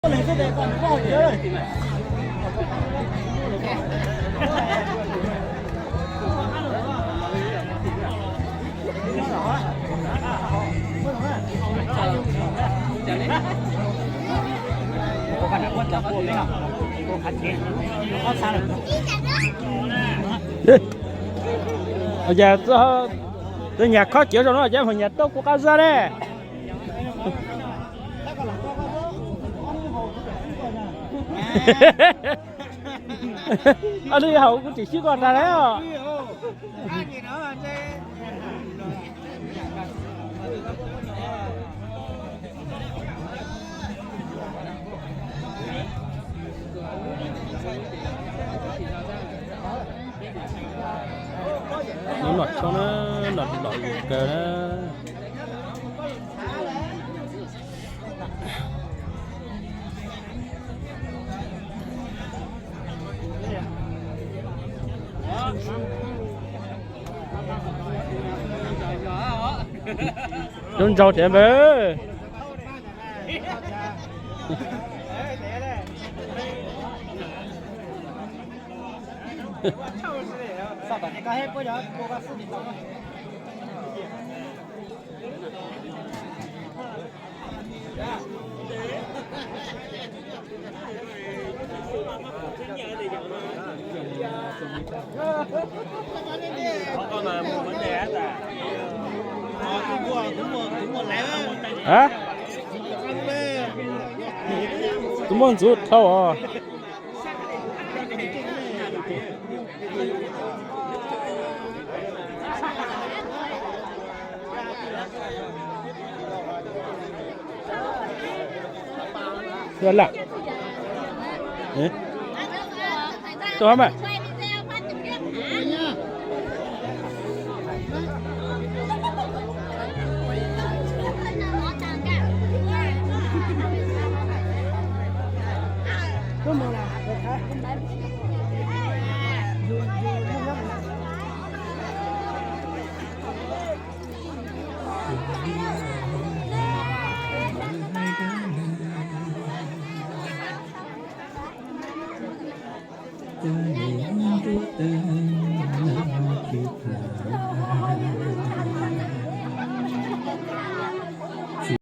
Ua cas tus nyas khob cawv zoo no cas mus nyas tau kuv qab zaj ne? Ob lub haus kuv tsis sib koj tag lawm os. Hnub no tshoob na, los los yus kaw na. Zoo nraug thiab npawg. Tus muaj ntxuv dhau os. Tua lawm. Tua mas.